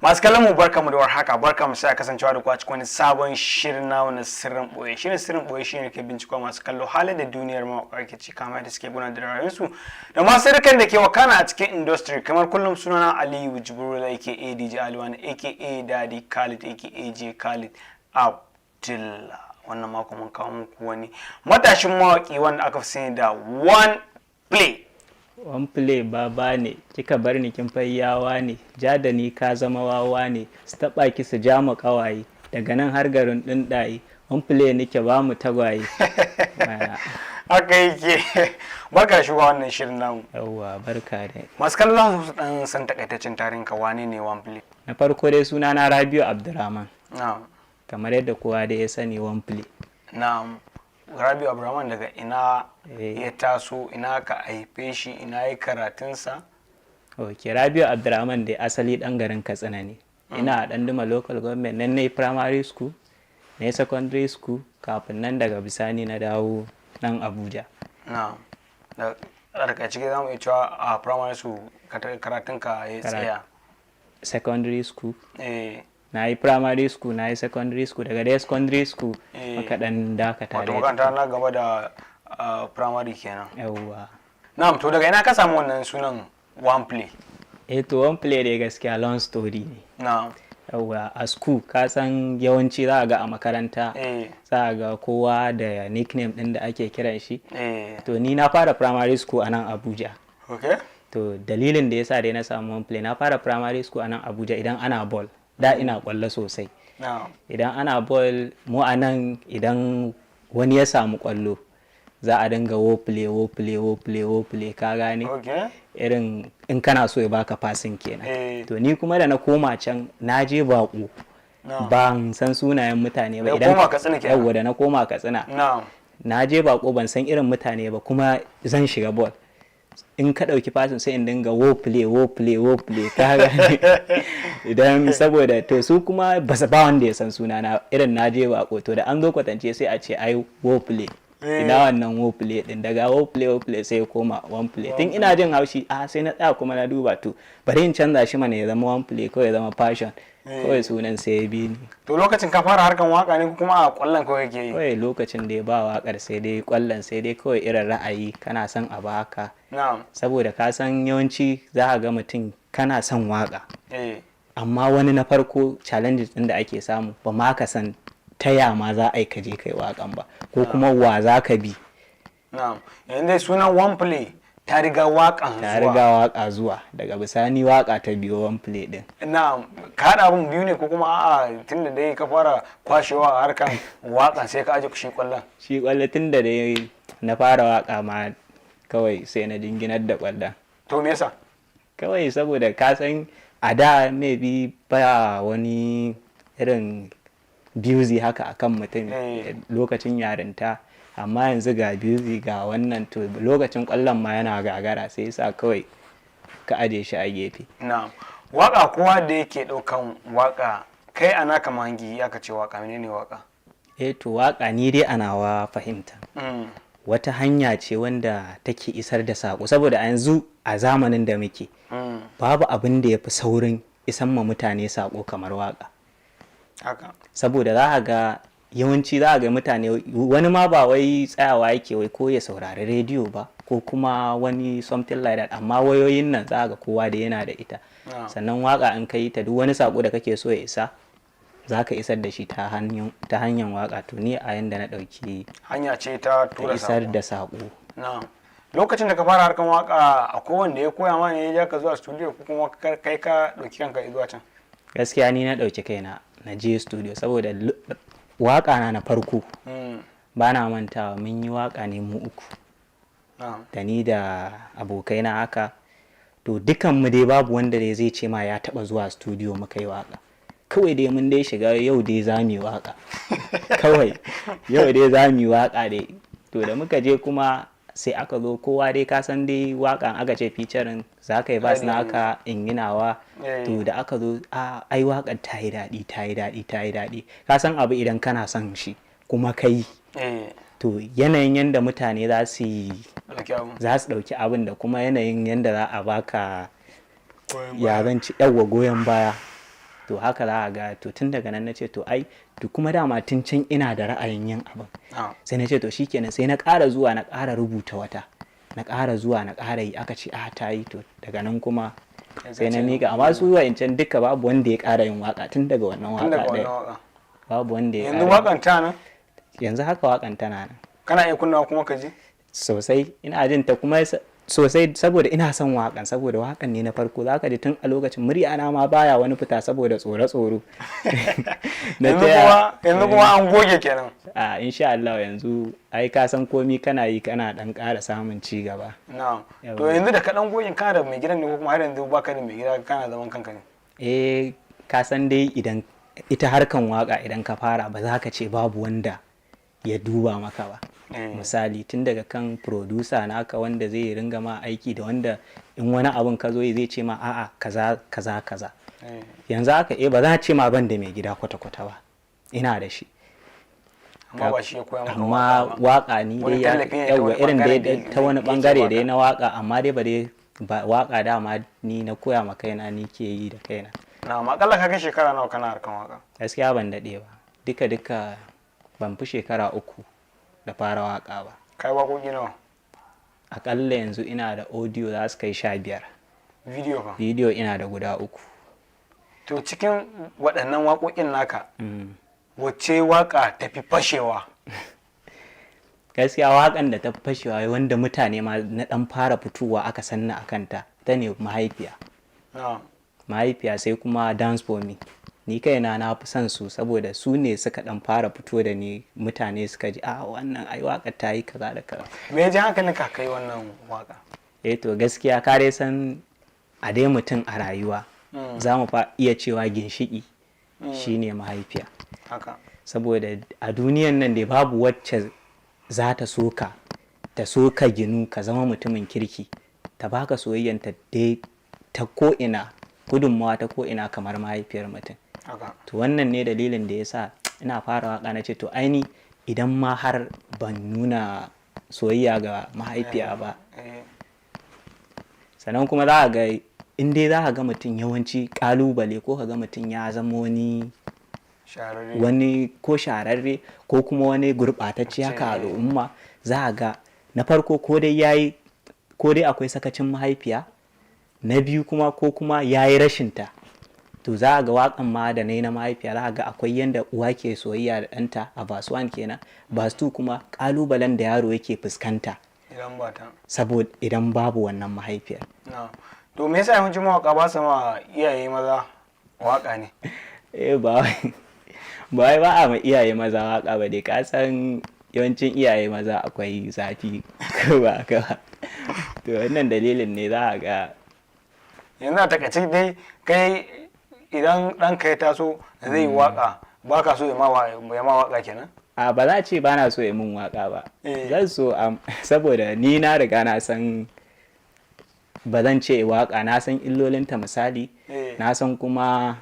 Masu kallon mu, barka mu da warhaka, barka mu sai kasancewa da ku a cikin wani sabon shirin namu na Sirrin Boye. Shirin Sirrin Boye shine ke binciko masu kallo halin da duniyar mawaƙa ke ciki, kama da suke gudanar da rayuwarsu da masu sirrikan da ke wakana a cikin industry. Kamar kullum, sunana Aliyu Jibril, aka DJ Aliwan, aka Daddy Khalid, aka J Khalid Abdullah. Wannan mako mun kawo muku wani matashin mawaki wanda aka fi sani da One Play. One Play baba ne, kika bar ni kin fayyawa ne, ja da ni ka zama wawa ne, su taɓa ki su ja mu ƙawaye, daga nan har garin ɗinɗaye, One Play nike ba mu tagwaye. Haka yake, barka da shigowa wannan shirin namu. Yawwa, barka da. Masu kallon su dan san takaitaccen tarihin ka, wane ne One Play? Na farko dai suna na Rabiu Abdurrahman. Kamar yadda kowa dai ya sani, One Play. Na'am, Rabiu Abdurrahman daga ina ya taso, ina ka haife shi, ina yi karatunsa? Ok, Rabiu Abdurrahman dai asali ɗan garin Katsina ne. Ina a Ɗanduma Local Government, nan na yi primary school, na yi secondary school, kafin nan daga bisani na dawo nan Abuja. Na'am, da daga ciki za mu iya cewa a primary school karatunka ya tsaya? Secondary school. Na yi primary school, na yi secondary school, daga dai secondary school muka dan dakata. Wato dai. makaranta na gaba da primary kenan. Yawwa. Na'am, to daga ina ka samu wannan sunan One Play? Eh to, One Play dai gaskiya long story ne. Yawwa, a school ka san yawanci za a ga a makaranta za a ga kowa da nickname din da ake kiran shi. To ni na fara primary school a nan Abuja. To dalilin da yasa dai na samu One Play, na fara primary school a nan Abuja, idan ana ball, da ina kwallo sosai, idan ana ball mu a nan, idan wani ya samu kwallo za a dinga "Wo play, wo play, wo play, wo play," ka gane? Irin in kana so ya baka passing kenan. To ni kuma da na koma can, na je baƙo, ban san sunayen mutane ba. Da koma Katsina kenan. Yawwa, da na koma Katsina, na je bako, ban san irin mutane ba, kuma zan shiga ball, in ka ɗauki passing sai in dinga "Wo play, wo play, wo play," ka gane? Idan saboda to su kuma ba su ba wanda ya san suna na, irin na je bako, to da an zo kwatance sai a ce ai "Wo play". Ina wannan "wo play" din? Daga "wo play, wo play" sai ya koma "One Play". Tun ina jin haushi, a sai na tsaya kuma na duba, to bari in canza shi mana ya zama One Play, kawai ya zama fashion, kawai sunan sai ya bi ni. To lokacin ka fara harkan waka ne ko kuma a kwallon kawai kake yi? Kawai lokacin da ya ba waƙar, sai dai kwallon, sai dai kawai irin ra'ayi kana son abu haka. Saboda ka san yawanci za ka ga mutum kana son waka, amma wani na farko challenges ɗin da ake samu, ba ma ka san ta ya ma za a yi ka je kai waƙan ba, ko kuma wa za ka bi. Na'am, yanzu dai sunan One Play ta riga wakan Ta zuwa. riga waka zuwa, daga bisani waka ta biyo One Play din. Na'am, ka haɗa abun biyu ne ko kuma a'a, tunda dai ka fara kwashewa a harkan wakan sai ka aje shi kwallon? Shi kwallo, tun da dai na fara waka ma kawai sai na jinginar da kwallon. To me yasa? Kawai saboda ka san a da maybe ba wani irin busy haka akan mutum lokacin yarinta, amma yanzu ga busy, ga wannan, to lokacin kwallon ma yana gagara, sai yasa kawai ka aje shi a gefe. Na'am, waka kowa da yake ɗaukan waka, kai ana kama hangi ya ka ce waka, menene waka? Eh to, waka ni dai a nawa fahimta wata hanya ce wanda take isar da sako, saboda a yanzu a zamanin da muke babu abin da ya fi saurin isan ma mutane sako kamar waka. Saboda za a ga yawanci za a ga mutane, wani ma ba wai tsayawa yake wai ko ya saurari rediyo ba ko kuma wani something like that, amma wayoyin nan za a ga kowa da yana da ita. Sannan waka in ka yi ta, duk wani sako da kake so ya isa, za ka isar da shi ta hanyar waka. To ni a yanda na ɗauki Hanya ce ta ta tura isar sako. da sako. Na'am, lokacin da ka fara harkan waka, akwai wanda ya koya ma ne ya ja ka zuwa studio ko kuma kai ka ɗauki kanka zuwa can? Gaskiya ni na ɗauki kaina na je studio, saboda waka na na farko, ba na mantawa, mun yi waka ne mu uku, da ni da abokaina haka. To dukanmu dai babu wanda dai zai ce ma ya taba zuwa studio muka yi waka. Kawai dai mun dai shiga, yau dai za mu yi waka, kawai yau dai za mu yi waka dai. To da muka je kuma sai aka zo kowa dai, ka san dai wakan aka ce featuring, za ka yi verse naka, in yi nawa. To da aka zo, a ai wakan ta yi daɗi, ta yi daɗi, ta yi daɗi. Ka san abu idan kana son shi kuma ka yi, to yanayin yanda mutane za su yi Ɗauki abu. za su ɗauki abin, da kuma yanayin yanda za a baka Goyon ya baya. zan ci, yawwa, goyon baya. To haka za a ga. To tun daga nan na ce to ai, to kuma dama tun can ina da ra'ayin yin abin. Sai na ce to shikenan, sai na ƙara zuwa na ƙara rubuta wata, na ƙara zuwa na ƙara yi, aka ce a ta yi. To daga nan kuma sai na miƙa. Amma su wa'incan duka babu wanda ya ƙara yin waka tun daga wannan Tun waka daga wannan ɗaya. Waka. Babu wanda ya Yanzu ƙara. wakan ta nan? Yanzu haka wakan tana nan. Kana iya kunnawa kuma ka ji? Sosai, ina jin ta kuma sosai, saboda ina son wakan, saboda wakan ne na farko. Zaka ji tun a lokacin murya na ma baya wani fita saboda tsoro-tsoro na Yanzu kuma an goge kenan? A, insha Allah, yanzu ai ka san komi kana yi kana dan ƙara samun ci gaba. Na'am. To Yawwa. yanzu da ka dan goge, kana da mai gidan ne ko kuma har yanzu baka da mai gida, kana zaman kanka ne? Eh, ka san dai idan ita harkan waka idan ka fara, ba za ka ce babu wanda ya duba maka ba. Misali, tun daga kan producer naka wanda zai ringa ma aiki, da wanda in wani abun ka zo zai ce ma a'a, kaza kaza kaza. Yanzu haka eh, ba za a ce ma ban da mai gida kwata-kwata ba, ina da shi. Amma ba shi ya koya maka Amma waka ba. waka ni Wani dai ya tallafi ne ta yawwa, wani irin bangare dai da ta wani yake bangare baka. dai na waka, amma dai ba dai ba waka dama ni na koya ma kaina, ni ke yi da kaina. Na'am, akalla ka kai shekara nawa kana harkan waka? Gaskiya ban daɗe ba, duka duka ban fi shekara 3 da fara waka ba. Kai waƙoƙi nawa? Akalla yanzu ina da audio za su kai 15. Video fa? Video ina da guda uku. To cikin waɗannan waƙoƙin naka, wacce waka tafi fashewa? Gaskiya wakan da ta fashewa, wanda mutane ma na dan fara fitowa aka sanna a kanta, ta ne "Mahaifiya". "Mahaifiya" sai kuma "Dance for Me". Ni kaina na fi son su saboda su ne suka dan fara fito da ni, mutane suka ji a wannan ai waka ta yi kaza da kaza. Me ya ji hankalin ka kai wannan waka? Eh, to gaskiya ka dai san a dai mutum a rayuwa za mu fa iya cewa ginshiki shine mahaifiya. Saboda a duniyan nan dai babu wacce za ta so ka, ta so ka ginu ka zama mutumin kirki, ta baka soyayyanta dai ta ko'ina, gudunmawa ta ko'ina kamar mahaifiyar mutum. To wannan ne dalilin da ya sa ina fara waka na ce to aini idan ma har ban nuna soyayya ga mahaifiya ba. Sannan kuma za a ga in dai za a ga mutum yawanci kalubale, ko ka ga mutum ya zama wani Shahararre. wani ko shahararre ko kuma wani gurɓatacce haka a al'umma, za a ga na farko ko dai yayi, ko dai akwai sakacin mahaifiya, na biyu kuma ko kuma yayi rashinta. To za a ga waƙan ma da na yi na "Mahaifiya", za a ga akwai yanda uwa ke soyayya da ɗanta a verse 1 kenan, verse 2 kuma ƙalubalen da yaro yake fuskanta idan ba ta. saboda idan babu wannan mahaifiyar. Na, to me yasa yawancin mawaka ba su ma iyaye maza waka ne? Eh, ba wai ba a ma iyaye maza waka ba dai, ka san yawancin iyaye maza akwai zafi, ko ba haka ba? To wannan dalilin ne za a ga. Yanzu a takaice dai, kai idan ɗanka ya taso zai yi waka, ba ka so ya ma waka kenan? A, ba za a ce ba na so ya mun waka ba. Zan so, saboda ni na riga na san ba zan ce waka, na san illolinta misali. Na san kuma.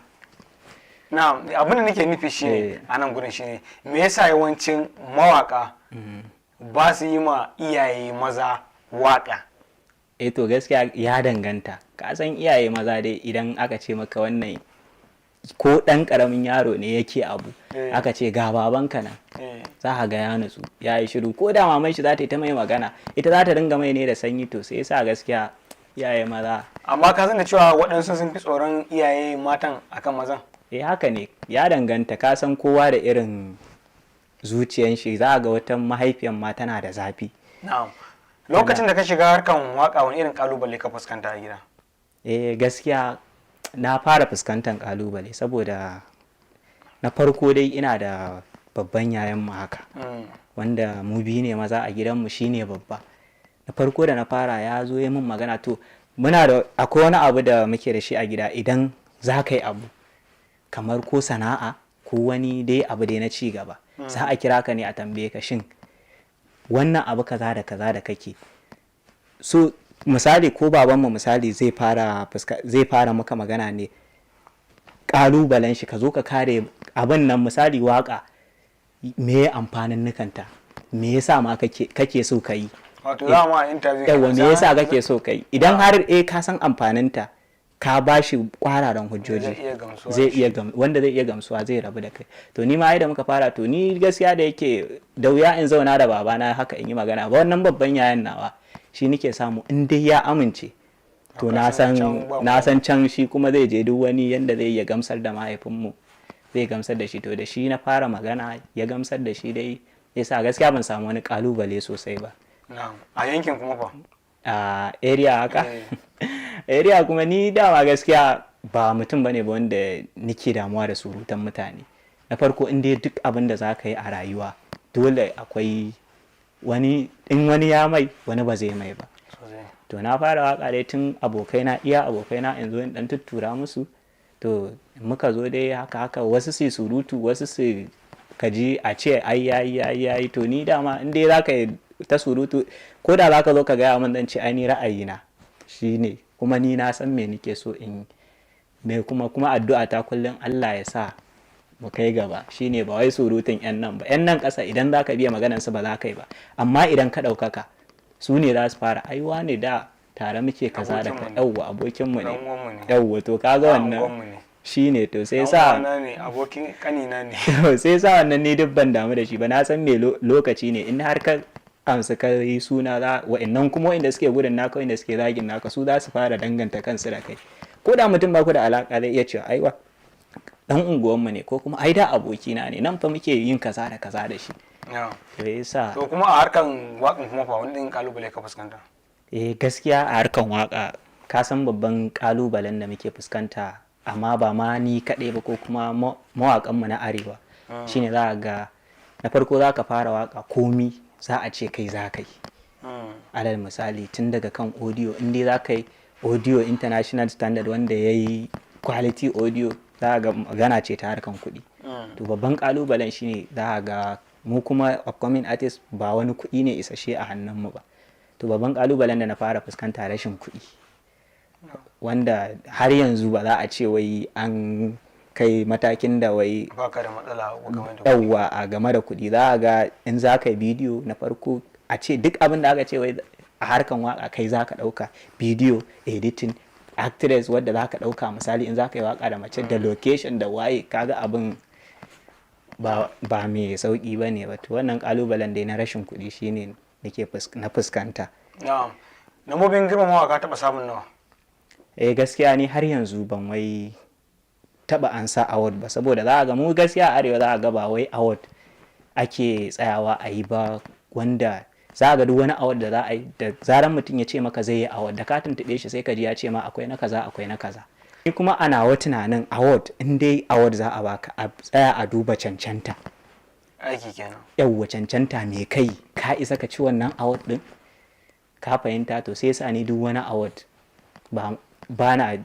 Na, abin da nake nufi shine a nan gurin shine, me yasa yawancin mawaka ba su yi ma iyaye maza waka? Eh, to gaskiya ya danganta. Ka san iyaye maza dai, idan aka ce maka wannan ko ɗan ƙaramin yaro ne yake abu, aka ce ga babanka nan, za ka ga ya nutsu, ya yi shiru. Ko da maman shi za ta yi ta mai magana, ita za ta dinga mai ne da sanyi. To sai yasa gaskiya iyaye maza. Amma ka san da cewa waɗansu sun fi tsoron iyaye matan akan mazan? Eh, haka ne, ya danganta. Ka san kowa da irin zuciyan shi. Za ga wata mahaifiyan ma tana da zafi. Na'am. Lokacin da ka shiga harkan waka, wani irin kalubale ka fuskanta a gida? Eh, gaskiya na fara fuskantar kalubale, saboda na farko dai ina da babban yayan mu haka, wanda mu biyu ne maza a gidanmu, shine babba. Na farko da na fara, ya zo ya min magana. To muna da akwai wani abu da muke da shi a gida, idan za ka yi abu kamar ko sana'a ko wani dai abu dai na ci gaba, za a kira ka ne a tambaye ka, shin wannan abu kaza da kaza da kake so, misali ko babanmu misali zai fara maka magana ne, kalubalen shi ka zo ka kare abin nan. Misali waka, me ya amfanin nukanta, me yasa ma kake so ka yi? Wato za ma interview. Yawa, me yasa kake so ka yi? Idan har eh ka san amfaninta. Ka ba shi kwararan hujjoji. Zai iya gamsuwa. Zai iya wanda zai iya gamsuwa zai rabu da kai. To, ni ma ai da muka fara, to ni gaskiya da yake da wuya in zauna da babana haka in yi magana ba, wannan babban yayan nawa shi nike samu. In dai ya amince, to na san can ba. Na san can shi kuma zai je duk wani yanda zai iya gamsar da mahaifinmu, zai gamsar da shi. To, da shi na fara magana, ya gamsar da shi dai, yasa gaskiya ban samu wani kalubale sosai ba. Na'am, a yankin kuma fa? A area haka, area kuma ni dama gaskiya ba mutum bane ba wanda nike damuwa da surutan mutane. Na farko, in dai duk abin da za ka yi a rayuwa, dole akwai wani, in wani ya mai, wani ba zai mai ba. To, na fara waka dai tun abokaina, iya abokaina, in zo in dan tuttura musu. To, muka zo dai haka haka, wasu su yi surutu, wasu su kaji a ce ai yayi, yayi, yayi. To, ni dama in dai zaka yi ta surutu, ko da zaka zo ka gaya min, dan ce ai ni ra'ayina shine, kuma ni na san me nike so in yi me. Kuma addu'a ta kullum, Allah ya sa mu kai gaba, shine ba wai surutun yan nan ba, yan nan ƙasa. Idan zaka biya maganar su, ba za ka yi ba, amma idan ka ɗaukaka, su ne za su fara, ai wane da tare muke kaza da ka. Abokinmu ne. Yawwa, abokinmu ne. Dan uwanmu ne. Yawwa, to kaga Dan wannan unguwanmu ne. shine. To, sai Dan sa uwana ne, abokin kanina ne. Sai sa wannan ni duk ban damu da shi ba. Na san me lokaci ne. In har ka amsa ka yi suna, za wa'annan kuma wa'inda suke gudun naka, wa'inda suke zagin naka, su za su fara danganta kansu da kai. Ko da mutum ba ku da alaka, zai iya cewa aiwa dan unguwanmu ne, ko kuma ai da abokina ne, nan fa muke yin kaza da kaza da shi. To, yasa. To, kuma a harkan waƙan kuma fa, wani ɗin kalubale ka fuskanta? Eh, gaskiya a harkan waka, ka san babban kalubalen da muke fuskanta, amma ba ma ni kaɗai ba ko kuma mawaƙanmu na arewa, shine za a ga na farko za ka fara waka, komi za a ce kai za ka yi. Alal misali, tun daga kan audio, in dai za ka yi audio international standard wanda ya yi quality audio, za a ga magana ce ta harkan kuɗi. To, babban kalubalen shine za a ga mu kuma upcoming artist, ba wani kuɗi ne isasshe a hannunmu ba. To, babban kalubalen da na fara fuskanta, rashin kuɗi, wanda har yanzu ba za a ce wai an kai matakin da wai Baka da matsala game da Yawwa, a game da kuɗi, za a ga in za ka yi bidiyo na farko, a ce duk abin da aka ce wai a harkan waka kai za ka ɗauka, bidiyo editing, actress wadda za ka ɗauka, misali in za ka yi waka da mace, da location da waye, kaga abin ba mai sauƙi ba ne ba. To, wannan ƙalubalen dai na rashin kuɗi shine nake na fuskanta. Na'am, lambobin girmamawa ka taɓa samun nawa? Eh, gaskiya ni har yanzu ban wai taba an sa award ba, saboda za a ga mu gaskiya a arewa, za a ga ba wai award ake tsayawa a yi ba, wanda za a ga duk wani award da za a yi, da zaran mutum ya ce maka zai yi award, da ka tuntuɓe shi sai ka ji ya ce ma akwai na kaza, akwai na kaza. Ni kuma a nawa tunanin, award, in dai award za a baka, a tsaya a duba cancanta. Aiki kenan. Yawwa, cancanta, me kai ka isa ka ci wannan award din, ka fahimta? To, sai sa ni duk wani award ba na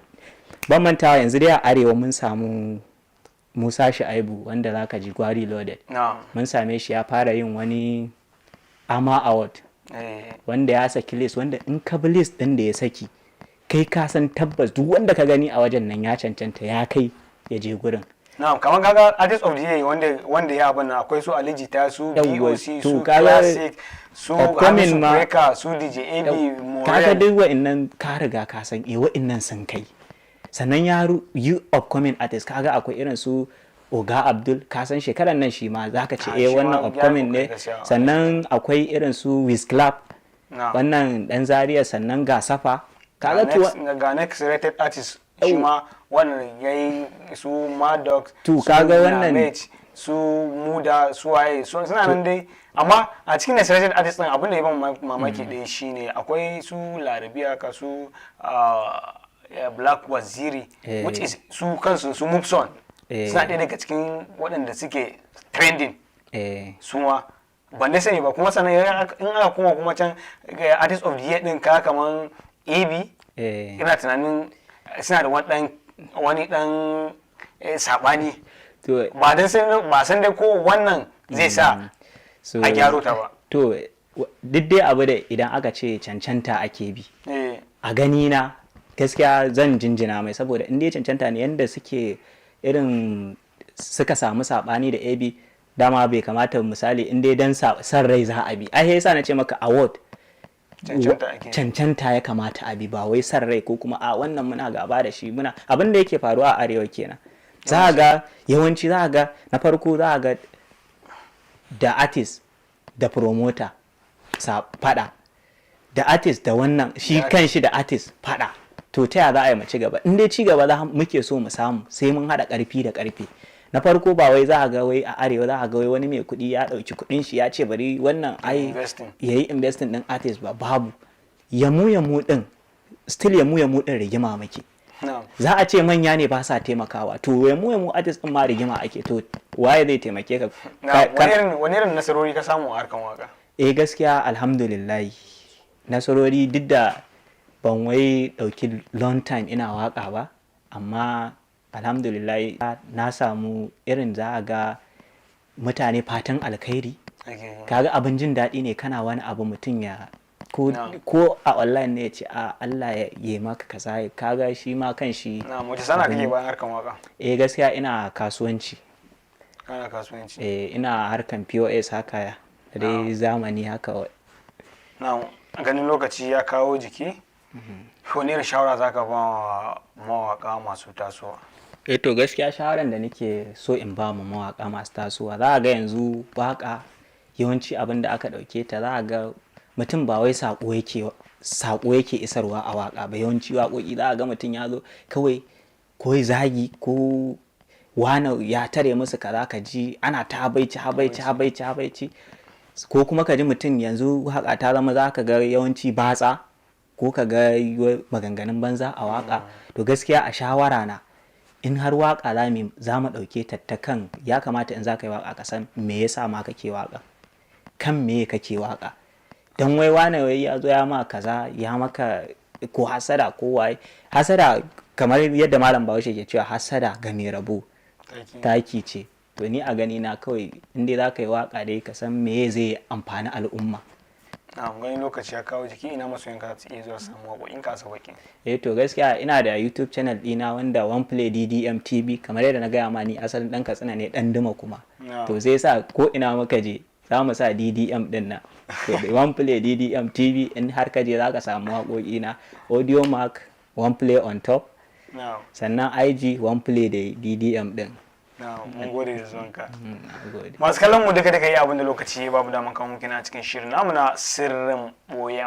ban mantawa. Yanzu dai a arewa mun samu Musa Shu'aibu, wanda zaka ji Gwari Loaded. Mun same shi ya fara yin wani ama award wanda ya saki list, wanda in ka bi list din da ya saki, kai ka san tabbas duk wanda ka gani a wajen nan ya cancanta, ya kai ya je gurin. Na'am, kamar kaga artist of the year wanda ya abin nan, akwai su Ali Jita, su Yawwa, BOC, to su kaga Classic, su upcoming Hamisu Breaker, su DJ AB, kaga Morel. Duk wa'annan ka riga ka san eh wa'annan sun kai. Sannan ya yi upcoming artist, kaga akwai irin su Oga Abdul, ka san shekaran nan shi ma zaka ce Ah, eh shi ma wannan ya upcoming ne. kokari gaskiya. Sannan akwai irin su Wiz Club, wannan dan Zaria, sannan ga Safa, kaga Ga to ga next rated artist shi ma wannan yayi su Maddox, To, su kaga wannan- Namage, su Muda, su waye, su suna nan dai. Amma a cikin next rated artist din, abin da ya ban mamaki ɗaya shine akwai su Larabiya ka su Black Waziri, which is su kansu su Mubson, suna ɗaya daga cikin waɗanda suke trending su ma, ban dai sani ba. Kuma sannan in aka kuma can artist of the year din, ka kaman AB, ina tunanin suna da wani dan sabani. To Ba dan sai ba san dai ko wannan zai sa so a gyaro ta ba. To, duk dai abu da idan aka ce cancanta ake bi, a gani na gaskiya zan jinjina mai, saboda in dai cancanta ne, yanda suke irin suka samu sabani da AB, dama bai kamata, misali in dai dan san rai za a bi, ai yasa na ce maka award. Cancanta ake. Cancanta ya kamata a bi, ba wai san rai ko kuma a wannan muna gaba da shi. Muna abin da yake faruwa a arewa kenan. Za a ga yawanci, za a ga na farko, za a ga da artist da promoter sa fada, da artist da wannan shi Da kan shi da artist fada. To ta ya za a yi mu ci gaba? In dai ci gaba za muke so mu samu, sai mun haɗa ƙarfi da ƙarfe. Na farko, ba wai za a ga wai a arewa za a ga wai wani mai kuɗi ya ɗauki kuɗin shi ya ce bari wannan ai Investing. ya yi investing ɗin artist ba. Babu. Yamu yamu ɗin, still yamu yamu ɗin rigima muke. Za a ce manya ne ba sa taimakawa. To yamu yamu artist ɗin ma rigima ake, to waye zai taimake ka? Wani irin nasarori ka samu a harkan waka? Eh, gaskiya alhamdulillah, nasarori, duk da ban wai ɗauki long time ina waka ba, amma alhamdulillah na samu irin za a ga mutane fatan alkhairi. Kaga abin jin daɗi ne, kana wani abu mutum ya ko ko a online ne ya ce a Allah ya yi maka kaza. Kaga shi ma kan shi. Na wace sana'a kake bayan harkan waka? Eh, gaskiya ina kasuwanci. Kana kasuwanci? Eh, ina harkan POS haka da dai zamani haka. Na ganin lokaci ya kawo jiki, wani irin shawara zaka ba wa mawaka masu tasowa? Eh, to gaskiya shawaran da nake so in ba mu mawaka masu tasowa, za a ga yanzu waka yawanci abin da aka ɗauke ta, za a ga mutum ba wai sako yake isarwa a waka ba. Yawanci waƙoƙi za a ga mutum ya zo kawai ko zagi ko wane ya tare musu kaza, ka ji ana ta habaici, habaici, habaici, habaici, ko kuma ka ji mutum yanzu waka ta zama, za ka ga yawanci batsa ko ka ga maganganun banza a waka. To gaskiya a shawara na, in har waka za mu ɗauke ta ta kan ya kamata in za ka yi waka ka san me yasa ma kake waka, kan me kake waka. Don wai wane wai ya zo ya ma kaza, ya maka ko hasada ko waye. Hasada, kamar yadda Malam Bahaushe ke cewa, hasada ga mai rabo taki ce. To ni a gani na kawai, in dai za ka yi waka dai, ka san me zai amfani al'umma. Na ganin lokaci ya kawo jiki, ina masoyan ka su iya zuwa samu waƙoƙin ka a sauƙi? Eh, to gaskiya ina da YouTube channel ɗina wanda One Play DDM TV. Kamar yadda na gaya ma, ni asalin ɗan Katsina ne, ɗan Duma kuma. To sai sa ko ina muka je za mu sa DDM ɗin nan. To One Play DDM TV, in har ka je za ka samu waƙoƙi na. Audiomack, One Play on Top. Sannan IG, One Play da DDM ɗin. Na mun gode da zuwanka. Na gode. Masu kallon mu, duka duka yi abin da lokaci babu daman kawo muku na cikin shirin namu na Sirrin Boye.